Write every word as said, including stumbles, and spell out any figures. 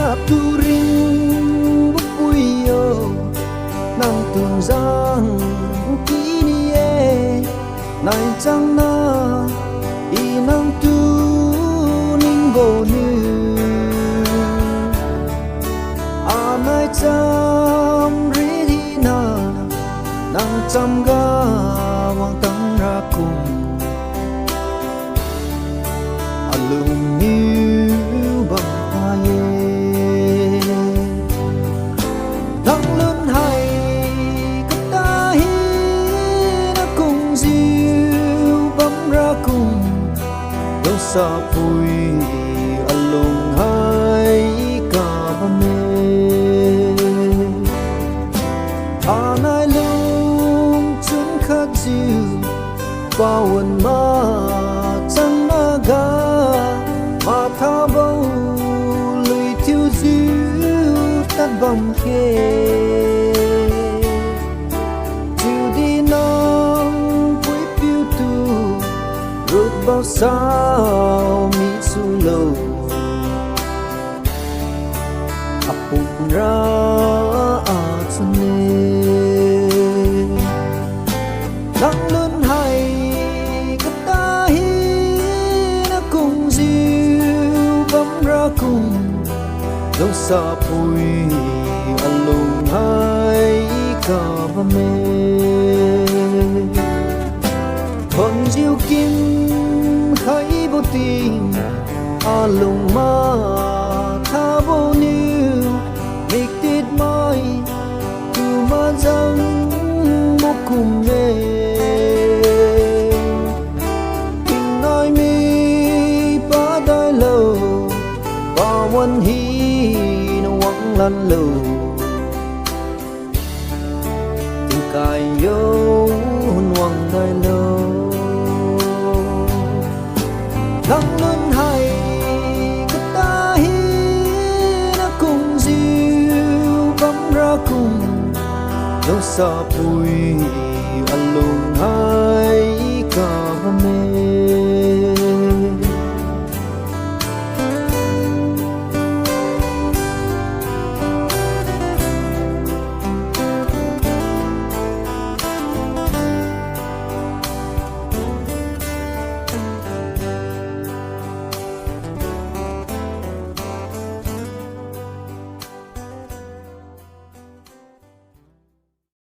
Atu ringbo pui yo, nang tun zan kini-e, nai changna i nang tu ningbo niu. Anai cham rihina, nang chamga wangtang rakum. Alung niu bam khai-e. Nang lun hai kata hina kungjiu bamra kum, lungsapui alung hai kabamme. Anai lungchun khatjiu, pawan machang naga, mathabo lui thiujiu tadbam khe. Chiudi nang puipiu tu, rutbao sao misulo. Apukra achun-e. Nang lun hai kata hina kungjiu bamra kum, lungsapui alung hai kabamme. Thonjiu kim khaibo ting, alung mathabo niu, miktit mai tu majangbo kumme. Tingnaimi padailo, pawan hina wanglanlo. Tingkai yo hun wangdailo. Nang lun hai kata hina kungjiu bamra kum, lungsapui alung hai kabamme.